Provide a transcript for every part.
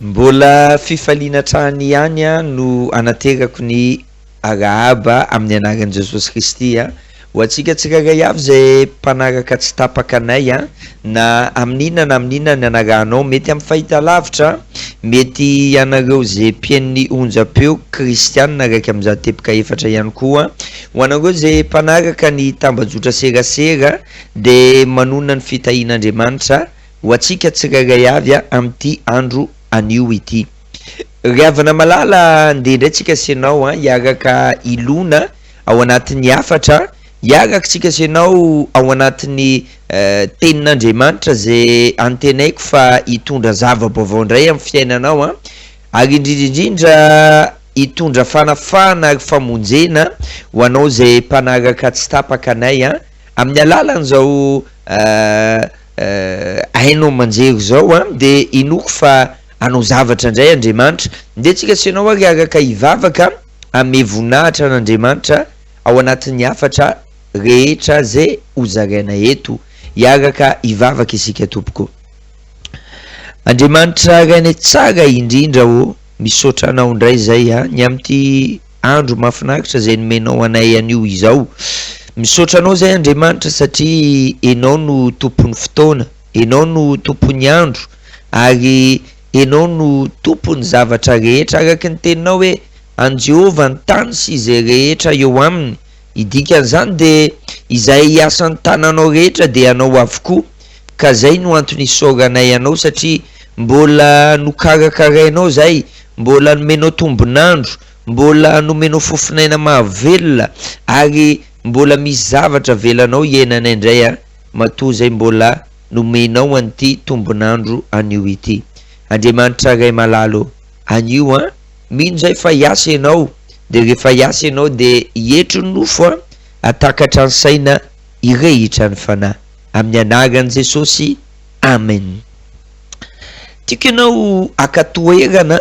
Mbola fifaliana hatrany ihany no anaterako ny arahaba amin'ny anaran'i Jesosy Kristy ho antsika tsirairay avy izay mpanaraka tsy tapaka anay na amin'inona na amin'inona ny anarahanao, mety amin'ny fahitalavitra, mety ianareo izay mpihaino ny onjam-peo kristianina 101.4 ihany koa, ho anareo izay mpanaraka ny tambajotra serasera dia manonona ny fitahian'Andriamanitra ho antsika tsirairay avy amin'ity andro anio ity. Ry havana malala, ndeha indray tsika sy ianao hiaraka hilona ao anatin'ny hafatra, hiaraka tsika sy ianao ao anatin'ny tenin'Andriamanitra izay antenaiko fa hitondra zava-baovao indray amin'ny fiainanao, ary indrindra indrindra hitondra fanafahana ary famonjena ho anao izay mpanaraka tsy tapaka anay amin'ny alalan'izao haino aman-jery izao dia inoako fa hanao zavatra indray Andriamanitra. Ndeha tsika sy ianao ary araka hivavaka hanome voninahitra an'Andriamanitra ao anatin'ny hafatra rehetra izay hozaraina eto. Hiaraka hivavaka isika tompoko. Andriamanitra Rainay tsara indrindra ô, misaotra Anao indray izay ny amin'ity andro mahafinaritra izay nomenao anay anio izao. Misaotra Anao izay Andriamanitra satria Enao no tompon'ny fotoana, Enao no tompon'ny andro ary Enao no tompon'ny zavatra rehetra araka ny teninao hoe an'i Jehovah ny tany sy izay rehetra eo aminy. Ny dikan'izany dia izay asan'ny tananao rehetra dia anao avokoa ka zay no antony isaoranay anao satria mbola nokarakarainao zay, mbola nomenao tombon'andro, mbola nomenao fofon'aina mahavelona ary mbola misy zavatra avelanao hiainanay indray an, matoa zay mbola nomenao an'ity tombon'andro anio ity. Andriamanitra Ray malala ô, anio an, mino zay fa hiasa ianao, de rehefa hiasa ianao de hietry ny nofo an, hatakatra ny saina, hirehitra ny fanahy. Amin'ny anaran'i Jesosy, Amen. Tiako ianao haka toerana,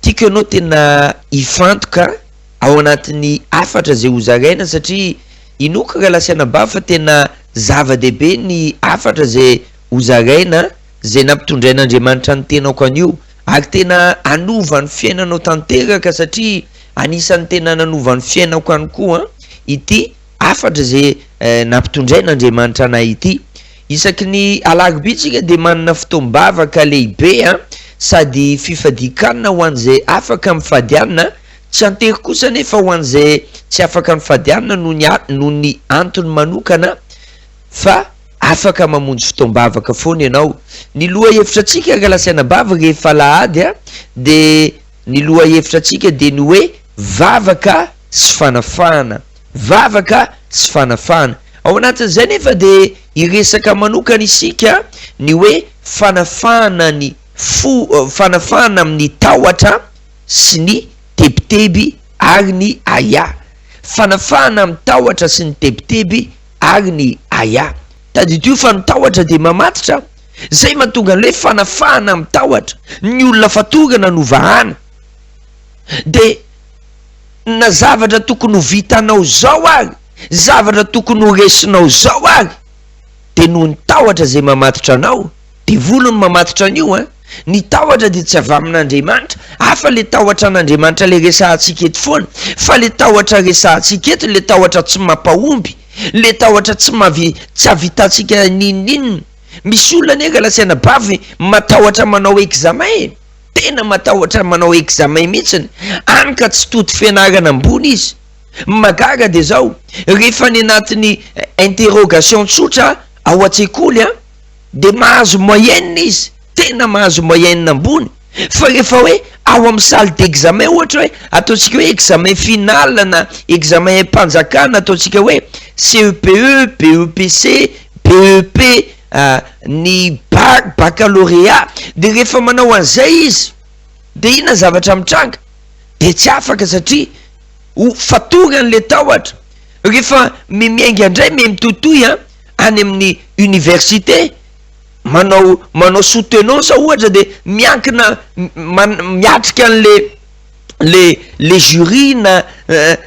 tiako ianao tena hifantoka ao anatin'ny hafatra izay hozaraina satria inoako rahalahy sy anabavy fa tena zava-dehibe ny hafatra izay hozaraina izay nampitondrain'Andriamanitra ny tenako anio ary tena hanova ny fiainanao tanteraka satria anisan'ny tena nanova ny fiainako ihany koa ity hafatra izay nampitondrain'Andriamanitra anay ity. Isaky ny alarobia tsika dia manana fotoam-bavaka lehibe sady fifadian-kanina ho an'izay afaka mifady hanina, tsy antery kosa anefa ho an'izay tsy afaka mifady hanina noho ny noho ny antony manokana fa afaka mamonjy fotoam-bavaka foana ianao. Ny lohahevitra antsika rahalahy sy anabavy rehefa alahady dia ny lohahevitra antsika dia ny hoe vavaka sy fanafahana. Vavaka sy fanafahana. Ao anatin'izay nefa dia hiresaka manokana isika ny hoe fanafahana ny fo, fanafahana amin'ny tahotra sy ny tebiteby ary ny ahiahy. Fanafahana amin'ny tahotra sy ny tebiteby ary ny ahiahy. Tadidio fa ny tahotra dia mamatotra, izay mahatonga ny hoe fanafahana amin'ny tahotra. Ny olona fatorana no vahana. Dia. Na zavatra tokony ho vitanao zao ary, zavatra tokony ho resinao zao ary, de noho ny tahotra zay mamatotra anao, devoly no mamatotra an'io an, ny tahotra dia tsy avy amin'Andriamanitra, hafa le tahotra an'Andriamanitra le resahantsika eto foana, fa le tahotra resahantsika eto le tahotra tsy mampahomby, le tahotra tsy mavi- tsy ahavitantsika n'inon'inona, misy olona anie ka lasa anabavy matahotra manao examen e. Tena matahotra manao examen mihitsiny, any ka tsy tody fianarana ambony izy. Ny mahagaga dia zao, rehefa any anatin'ny interrogation tsotra ao an-tsekoly an, dia mahazo moyenne izy, tena mahazo moyenne ambony, fa rehefa hoe ao amin'ny salle d'examen ohatra hoe ataontsika hoe examen final na examen mpanjakana ataontsika hoe CEPE, BEPC, BEP, ny bac, baccalauréat, de rehefa manao an'izay izy de inona zavatra mitranga? De tsy afaka satria ho fatorany le tahotra, rehefa mi- miainga indray mi mitohitohy an any amin'ny université manao manao soutenance ohatra de miankina man- miatrika an'le le le jury na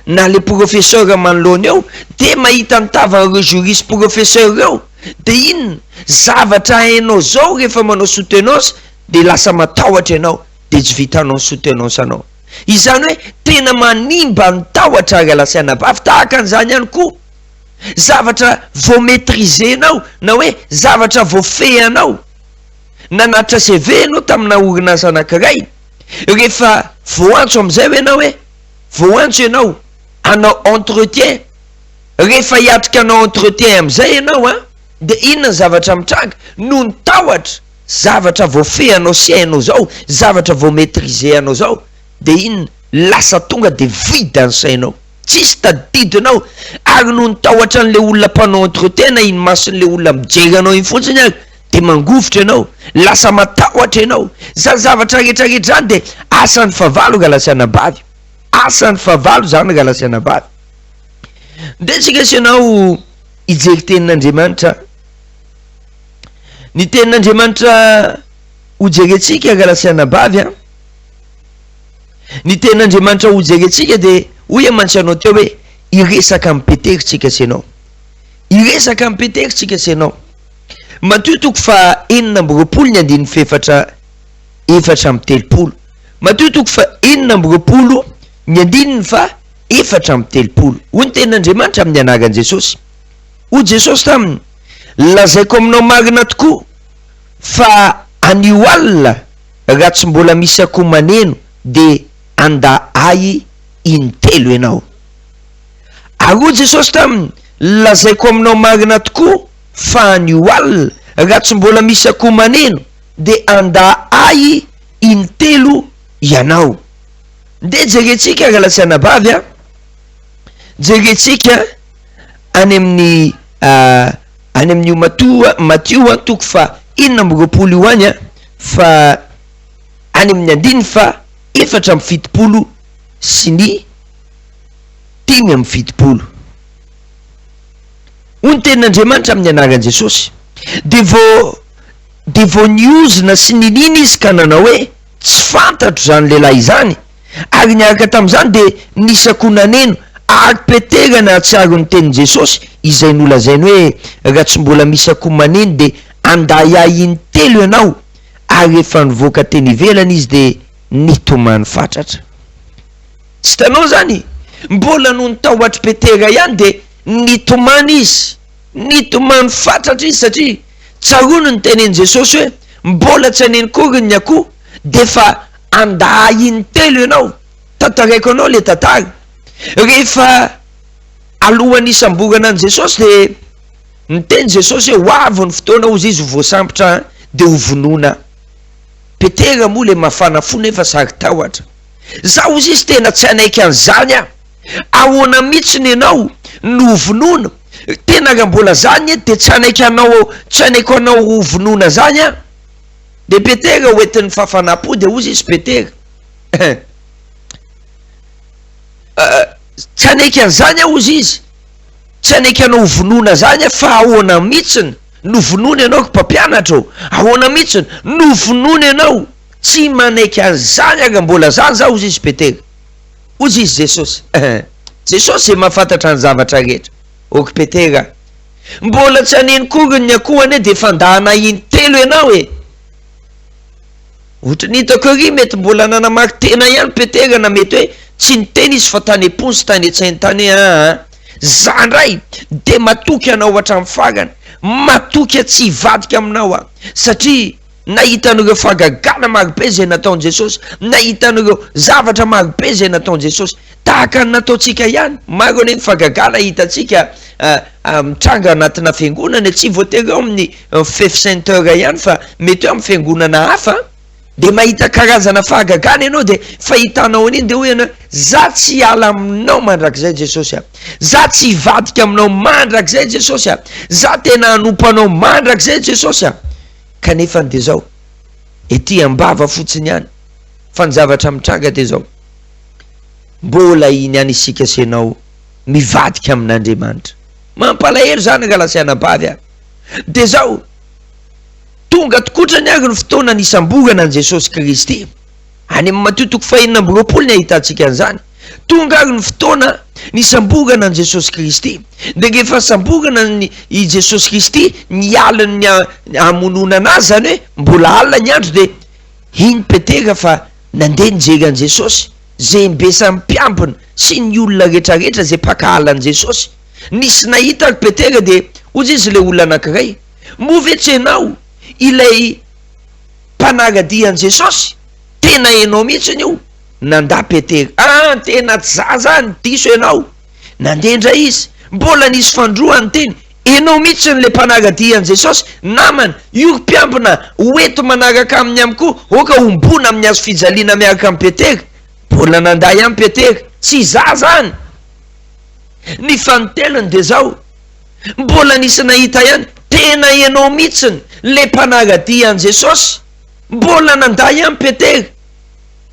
na le professeur manoloana eo de mahita ny tavan'ireo jury sy professeur ireo de inona zavatra hainao zao rehefa manao soutenance. Dia lasa matahotra ianao dia tsy vitanao ny soutenance anao. Izany hoe tena manimba ny tahotra ry lahy sy anabavy, tahaka an'izany ihany koa zavatra vao maitriser-nao na hoe zavatra voafehinao. Nanatitra CV ianao tamina orinasa anankiray, rehefa voantso amin'izay hoe ianao hoe voantso ianao hanao entretien, rehefa hiatrika hanao entretien amin'izay ianao an, dia inona ny zavatra mitranga? Noho ny tahotra, zavatra voafehinao sy hainao izao, zavatra vao maitriser-nao izao, dia inona? Lasa tonga dia vide ny sainao, tsisy tadidinao, ary noho ny tahotra an'ilay olona mpanao entretien na iny mason'ilay olona mijery anao iny fotsiny ary dia mangovitra ianao, lasa matahotra ianao, izany zavatra rehetra rehetra izany dia asan'ny fahavalo rahalahy sy anabavy, asan'ny fahavalo izany rahalahy sy anabavy. Ndeha tsika sy ianao hijery tenin'Andriamanitra, ny tenin'Andriamanitra hojerentsika rahalahy sy anabavy an, ny tenin'Andriamanitra hojerentsika dia hoy aho mantsy anao teo hoe hiresaka amin'i Petera tsika sy ianao, hiresaka amin'i Petera tsika sy ianao. Matio toko faha 26 ny andininy fahefatra 34. Matio toko faha 26 ny andininy faha 34. Hoy ny tenin'Andriamanitra amin'ny anaran'i Jesosy. Hoy Jesosy taminy, Lazaiko aminao marina tokoa fa anio alina raha tsy mbola misy akoho maneno dia handà Ahy intelo ianao. Ary hoy Jesosy taminy, Lazaiko aminao marina tokoa fa anio alina, raha tsy mbola misy akoho maneno, dia handà Ahy intelo ianao. Ndeha jerentsika rahalahy sy anabavy a! Jerentsika any amin'ny any amin'io Matoa, Matio a, toko faha 26 io any a, fa any amin'ny andininy faha 74 sy ny 75. Hoy ny tenin'Andriamanitra amin'ny anaran'i Jesosy, Dia vao dia vao niozona sy niniana izy ka nanao hoe, Tsy fantatro izany lehilahy izany. Ary niaraka tamin'izany dia nisy akoho naneno, ary Petera nahatsiaro ny tenin'i Jesosy izay nolazainy hoe, Raha tsy mbola misy akoho maneno dia handahy ahy intelo ianao. Ary rehefa nivoaka teny ivelany izy dia nitomany fatratra. Tsy hitanao izany? Mbola noho ny tahotr'i Petera ihany dia nitomany izy. Nitomany fatratra izy satria tsaroany ny tenin'i Jesosy hoe, Mbola tsy haneno akory ny akoho dia efa handà ahy intelo ianao. Tantaraiko anao ilay tantara. Rehefa alohan'ny hisamborana an'i Jesosy dia niteny Jesosy hoe ho avy ny fotoana hozy izy ho voasambotra dia ho vonoina. Petera moa ilay mafana fo nefa saro-tahotra. Za hozy izy tena tsy hanaiky an'izany aho. Ahoana mihitsiny ianao no ho vonoina? Tena raha mbola za anie dia tsy hanaiky anao tsy hanaiky anao ho vonoina zany aho. Dia Petera ho entin'ny fahafanam-po dia hozy izy Petera tsy hanaiky an'izany aho hozy izy. Tsy hanaiky anao ho vonoina zany aho fa ahoana mihitsiny no vonoina ianao ry mpampianatra ô? Ahoana mihitsiny no vonoina ianao? Tsy manaiky an'izany ary mbola zany za hozy izy Petera. Hozy izy Jesosy. Jesosy izay mahafantatra ny zavatra rehetra. Ok Petera. Mbola tsy haneno kory ny akoho anie dia efa ndahana intelo ianao e. Ohatran'ny hitako ery mety mbola nanamari-tena ihany Petera na mety hoe tsy niteny izy fa tany am-pony sy tany an-tsainy tany hoe aa za ndray dia matoky anao hatramin'ny farany, matoky tsy hivadika aminao aho satria Nahita an'ireo fahagagana marobe izay nataon'i Jesosy, nahita an'ireo zavatra marobe izay nataon'i Jesosy, tahaka ny nataontsika ihany. Maro anie ny fahagagana hitantsika mitranga anatina fiangonana, tsy voatery ao amin'ny Faith Center ihany fa mety hoe amin'ny fiangonana hafa, dia mahita karazana fahagagana ianao dia fahitanao an'iny dia hoy ianao hoe za tsy hiala aminao mandrakizay Jesosy a, za tsy hivadika aminao mandrakizay Jesosy a, za tena hanompo anao mandrakizay Jesosy a. Kanefany dia zao, ety am-bava fotsiny ihany, fa ny zavatra mitranga dia zao, mbola iny ihany isika sy ianao mivadika amin'Andriamanitra. Mampalahelo izany rahalahy sy anabavy a! Dia zao, tonga tokotrany ary ny fotoana nisamborana an'i Jesosy Kristy. Any amin'ny Matio toko fahenina amby 26 ny ahitantsika an'izany. Tonga ary ny fotoana nisamborana an'i Jesosy Kristy. Dia rehefa nisamborana ny i Jesosy Kristy ny alin'ny hamonoana anazy, izany hoe mbola alina ny andro, dia. Iny Petera fa nandeha nijery an'i Jesosy, izay imbesan'ny mpiambina sy ny olona rehetrarehetra izay mpankahala an'i Jesosy. Nisy nahita ry Petera dia hoy izy ilay olona anankiray, Moa ve tsy ianao ilay mpanara-dia an'i Jesosy? Tena ianao mihitsy io! Nandà Petera, Ah, tena tsy za zany, diso ianao! Nandeha indray izy, mbola nisy fandroana niteny, Enao mihitsy le mpanara-dia an'i Jesosy, namana, io ry mpiambina, ho eto manaraka aminy ihany koa, aoka hombona amin'ny hazo fijaliana miaraka amin'i Petera. Mbola nandà ihany Petera, Tsy za zany! Ny fanintelony dia zao, mbola nisy nahita ihany, tena enao mihitsiny le mpanara-dia an'i Jesosy. Mbola nandà ihany Petera.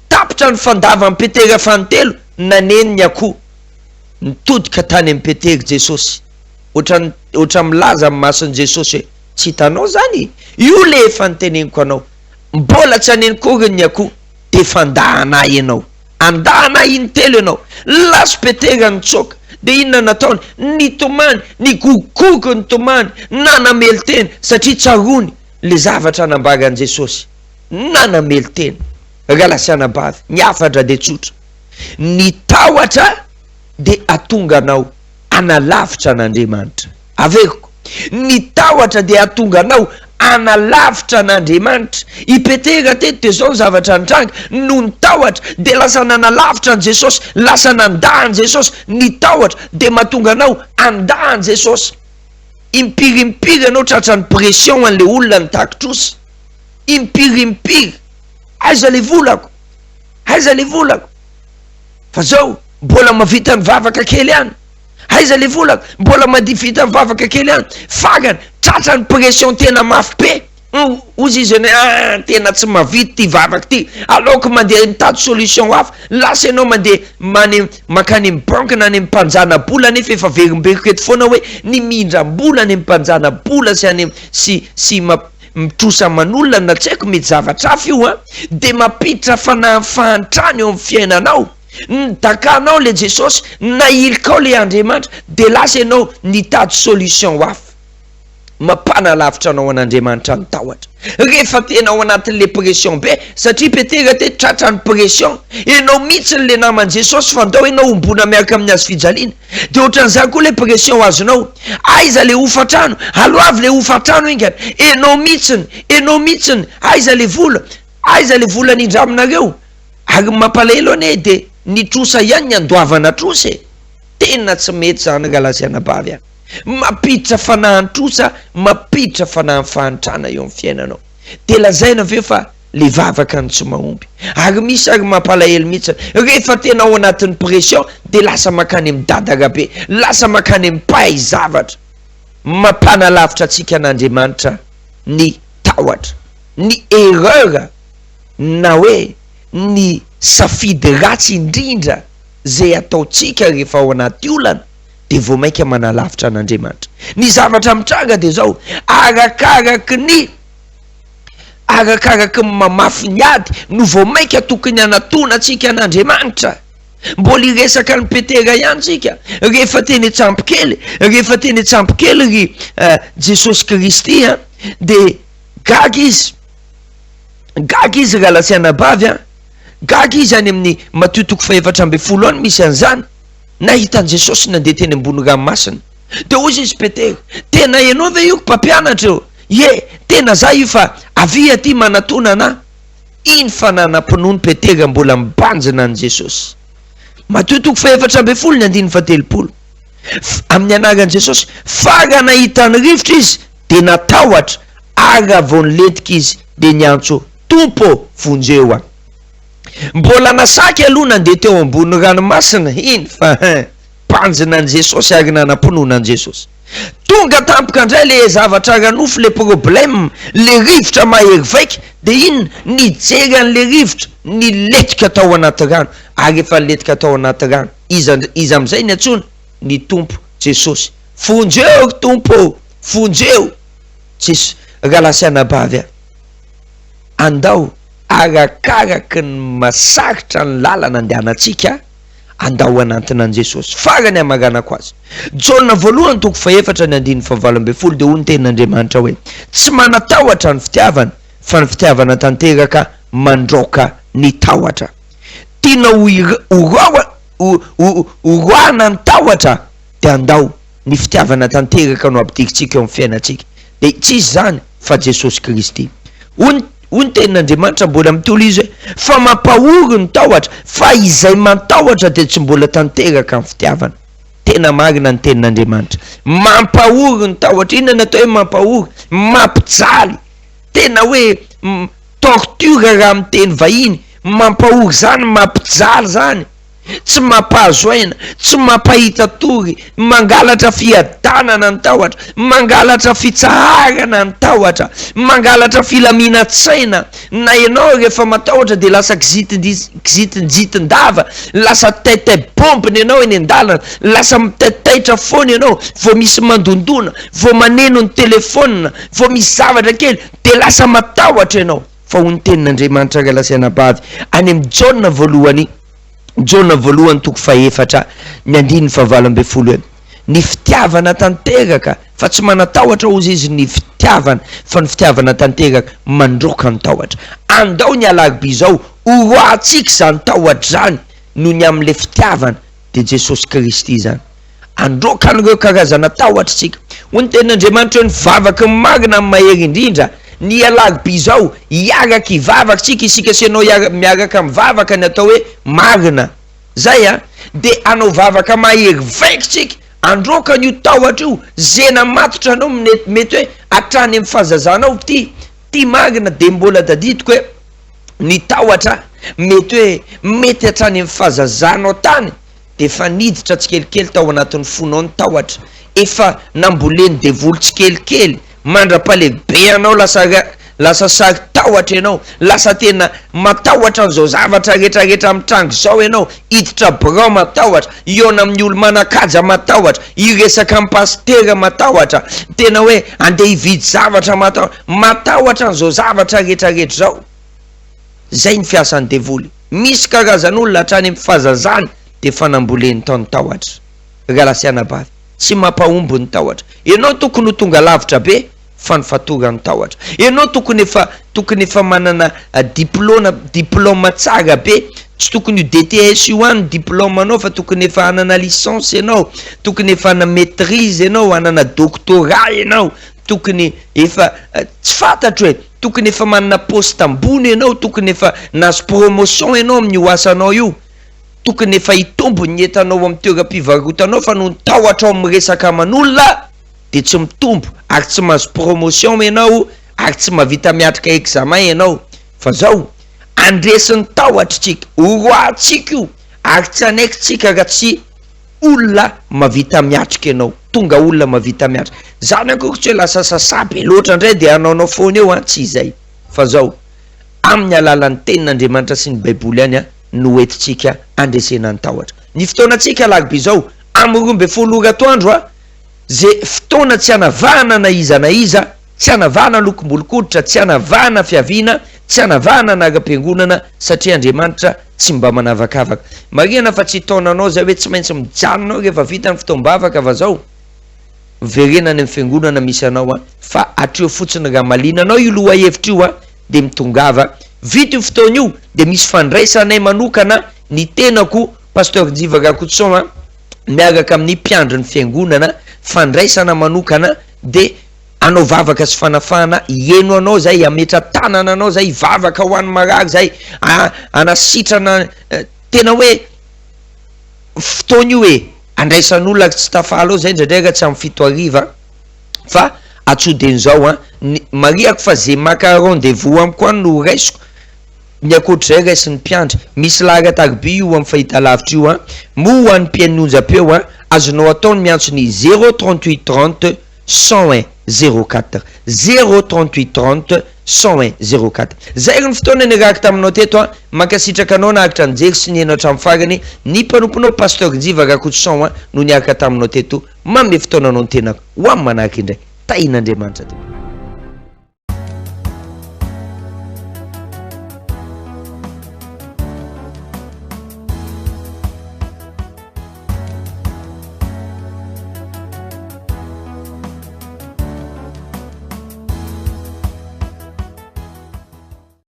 Tapitra ny fandavan'i Petera fanintelony, naneno ny akoho. Nitodika tany amin'i Petera Jesosy. Ohatran'ny ohatran'ny milaza amin'ny mason'i Jesosy hoe, tsy hitanao izany? Io le efa niteneniko anao. Mbola tsy haneno kory ny akoho dia efa handà an'ahy ianao. Handà an'ahy intelo ianao. Lasa Petera nitsoaka. Dia inona nataony? Nitomany, nigogogogo nitomany, nanamelo-tena satria tsaroany le zavatra nambaran'i Jesosy. Nanamelo-tena. Rahalahy sy anabavy, ny hafatra dia tsotra. Ny tahotra dia hatonga anao hanalavitra an'Andriamanitra. Averiko, ny tahotra dia hahatonga anao hanalavitra an'Andriamanitra. I Petera teto dia izao ny zavatra nitranga, noho ny tahotra dia lasa nanalavitra an'i Jesosy, lasa nandà an'i Jesosy. Ny tahotra dia mahatonga anao handà an'i Jesosy. Impiry impiry ianao tratran'ny pression an'ilay olona nitaky trosa. Impiry impiry. Aiza ilay volako? Aiza ilay volako? Fa zao mbola mavita mivavaka kely ihany. Aiza le volako? Mbola madivita mivavaka kely ihany. Farany, tratra ny pression tena mafy be. Hozy izy hoe ah tena tsy mavita ty vavaka ty. Aleoko mandeha mitady solution hafa. Lasa ianao mandeha many mankany amin'ny banky na any amin'ny mpanjana-bola nefa efa averimberiko eto foana hoe ny mindram-bola any amin'ny mpanjana-bola sy any sy sy mitrosa aman'olona na tsy haiko mety zavatra hafa io an, dia mampiditra fanahin'ny fahantrana eo amin'ny fiainanao, nidakanao le Jesosy, nahilikao le Andriamanitra, dia lasa ianao nitady solution hafa, mampanalavitra anao an'Andriamanitra ny tahotra, rehefa tena ao anatin'le pression be, satria Petera te tratran'ny pression, ianao mihitsy le naman'i Jesosy fa ndao ianao hombona miaraka amin'ny hazo fijaliana, De otran'izany koa le pression azonao, aiza le hofantrano, aloavy le hofantrano ingana, enao mitsiny, enao mitsiny, aiza le vola, aiza le vola nindraminareo, ary ny mampalahelo anie de ny trosa ihany ny andoavana trosa e, tena tsy mety zany rahalahy sy anabavy a, mampiditra fanahan-trosa, mampiditra fanahan'ny fahantrana eo amin'ny fiainanao, de lazaina avy eo fa. le vavaka no tsy mahomby ary misy ary mampalahelo mihitsy rehefa tena ao anatin'ny pression de lasa makany amin'ny dada rabe lasa makany amin'ny mpahay zavatra mampanalavitra antsika an'Andriamanitra ny tahotra ny erreur na hoe ny safidy ratsy indrindra zay ataontsika rehefa ao anaty olana de vao mainka manalavitra an'Andriamanitra ny zavatra mitranga de zao arakaraky ny Arakaraky ny mamafy ny ady no vao mainka tokony hanatona antsika an'Andriamanitra. Mbola hiresaka an'i Petera ihany tsika rehefa teny an-tsampokely, rehefa teny an-tsampokely ry Jesosy Kristy an, dia gaga izy, gaga izy rahalahy sy anabavy an, gaga izy any amin'ny Matio toko fahefatra ambin'ny folo any misy an'izany, nahita an'i Jesosy nandeha teny ambony ranomasina. Dia hoy izy Petera, tena ianao ve io ry mpampianatra ô? Ie, tena za io fa avia aty manatona anah. Iny fa nanam-pinoany Petera mbola mibanjina an'i Jesosy. Matio toko fahefatra ambin'ny folo ny andininy fahatelopolo. Amin'ny anaran'i Jesosy, fa raha nahita ny rivotra izy dia natahotra, ary raha vao nilentika izy dia niantso, Tompo ô, vonjeo aho. Mbola nasaky aloha nandeha teo ambony ranomasina, iny fa hein. Mpanjina an'i Jesosy ary nanam-pinoana an'i Jesosy. Tonga tampoka indray le zavatra ara-nofo, le problème, le rivotra mahery vaika, dia inona? Nijery an'le rivotra, nilentika tao anaty rano, ary efa nilentika tao anaty rano, iza iza amin'izay ny antsoina? Ny Tompo Jesosy. Vonjeo ry Tompo ô! Vonjeo! Jes, rahalahy sy anabavy a! Andao arakaraky ny masarotra ny lalana andehanantsika, Andao hanantona an'i Jesosy. Farany hamaranako azy. Jaona voalohany toko fahefatra ny andininy fahavalo ambin'ny folo dia hoy ny tenin'Andriamanitra hoe, Tsy manatahotra ny fitiavana, fa ny fitiavana tanteraka mandraoka ny tahotra. Tiana ho horoahana ny tahotra dia andao ny fitiavana tanteraka no ampidirintsika eo amin'ny fiainantsika. Dia tsy iza izany fa Jesosy Kristy. Hoy ny hoy ny tenin'Andriamanitra mbola mitoly izy hoe, fa mampahory ny tahotra, fa izay matahotra dia tsy mbola tanteraka ny fitiavana. Tena marina ny tenin'Andriamanitra. Mampahory ny tahotra. Inona ny atao hoe mampahory? Mampijaly. Tena hoe torture raha amin'ny teny vahiny. Mampahory izany, mampijaly izany. Tsy mampahazo aina, tsy mampahita tory, mangalatra fiadanana ny tahotra, mangalatra fitsaharana ny tahotra, mangalatra filaminan-tsaina. Na ianao rehefa matahotra dia lasa kizitinjitin-dava, lasa taitaibombina ianao eny an-dalana, lasa mitaitaitra foana ianao vao misy mandondona, vao maneno ny telefaonina, vao misy zavatra kely dia lasa matahotra ianao. Fa hoy ny tenin'Andriamanitra rahalahy sy anabavy, any amin'ny Jaona voalohany, Jaona voalohany toko fahefatra, ny andininy fahavalo ambin'ny folo hoe, Ny fitiavana tanteraka, fa tsy manan-tahotra hozy izy ny fitiavana, fa ny fitiavana tanteraka mandroaka ny tahotra. Andao ny alarobia izao, horoahantsika izany tahotra izany noho ny amin'ilay fitiavana, dia Jesosy Kristy izany. Handroaka an'ireo karazana tahotra isika. Hoy ny Tenin'Andriamanitra hoe, Ny vavaky ny marina no mahery indrindra. Ny alarobia izao, hiaraka hivavaka isika, isika sy ianao hiara, miaraka mivavaka ny atao hoe marina. Zay an! Dia hanao vavaka mahery vaika isika, handroaka an'io tahotra io, ze namatotra anao mety hoe hatrany amin'ny fahazazanao, ty, ty marina dia mbola tadidiko hoe ny tahotra mety hoe mety hatrany amin'ny fahazazanao tany, dia efa niditra tsikelikely tao anatin'ny fonao ny tahotra, efa nambolen'ny devoly tsikelikely mandra-pahalehibe anao lasa lasa saro-tahotra ianao, lasa tena matahotra an'izao zavatra rehetrarehetra mitranga izao ianao, hiditra birao matahotra, hihaona amin'ny olo-manan-kaja matahotra, hiresaka amin'ny pasitera matahotra, tena hoe andeha hividy zavatra matahotra, matahotra an'izao zavatra rehetrarehetra izao. Zay ny fiasan'ny devoly. Misy karazan'olona hatrany amin'ny fahazazany dia efa namboleny tao ny tahotra. Ry rahalahy sy anabavy, tsy mampahomby ny tahotra. Ianao tokony ho tonga lavitra be fa ny fatoran'ny tahotra. Ianao tokony efa tokony efa manana diplôna diplôme tsara be, tsy tokony io DTS io ihany ny diplôme-nao fa tokony efa hanana licence ianao, tokony efa hanana maitrise ianao, hanana doctorat ianao, tokony efa tsy fantatro e! Tokony efa manana poste ambony ianao, tokony efa nahazo promotion ianao amin'io asanao io, tokony efa hitombo ny entanao amin'ny toeram-pivarotanao fa noho ny tahotrao miresaka aman'olona dia tsy mitombo ary tsy mahazo promotion ianao ary tsy mahavita miatrika examen ianao fa zao, handresy ny tahotra tsika, horoahantsika io ary tsy hanaiky tsika raha tsy olona mavita miatrika ianao, tonga olona mavita miatrika, zany akory tsy hoe lasa sasa be loatra ndray de hanaonao foana eo an, tsy izay, fa zao, amin'ny alalan'ny tenin'Andriamanitra sy ny baiboly ihany an no entintsika handresena ny tahotra. Ny fotoanantsika alarobia izao, amin'ny 12 ora atoandro an, ze fotoana tsy hanavahana na iza na iza, Tsy hanavahana lokom-bolon-koditra, tsy hanavahana fiaviana, tsy hanavahana anaram-piangonana, satria Andriamanitra tsy mba manavakavaka. Marihana fa tsy hitaona anao izay hoe tsy maintsy mijanona ao rehefa vita ny fotoam-bavaka fa zao, miverena any amin'ny fiangonana misy anao an, fa hatreo fotsiny raha mahaliana anao io lohahevitra io an, dia mitongava. Vita io fotoana io dia misy fandraisanay manokana ny tenako Pasteur Njiva Rakotoson an, miaraka amin'ny mpiandry ny fiangonana, fandraisana manokana dia hanao vavaka sy fanafahana, hihaino anao zay, hametra tanana anao zay, hivavaka ho an'ny marary zay, hanasitrana, tena hoe fotoana io e, andraisan'olona ary tsy tafahala ao zay indraindray raha tsy amin'ny fito hariva fa atsoa dieny zao an, ny, marihako fa ze maka rendez-vous amiko any no raisiko, ny ankoatr'izay raisin'ny mpiandry, misy laharan-tariby io amin'ny fahitalavitra io an, moa ho an'ny mpihaino ny onjam-peo an, azonao atao ny miantso ny zéro 38 30 101 04 0 38 30 101 04 Zay ry ny fotoana niarahako taminao teto an! Mankasitraka anao naharitra nijery sy nihaino hatramin'ny farany, ny mpanomponao Pasteur Njiva Rakotoson an no niaraka taminao teto, manome fotoana anao ny tenako ho amin'ny manaraka indray. Tahin'Andriamanitra tompoko.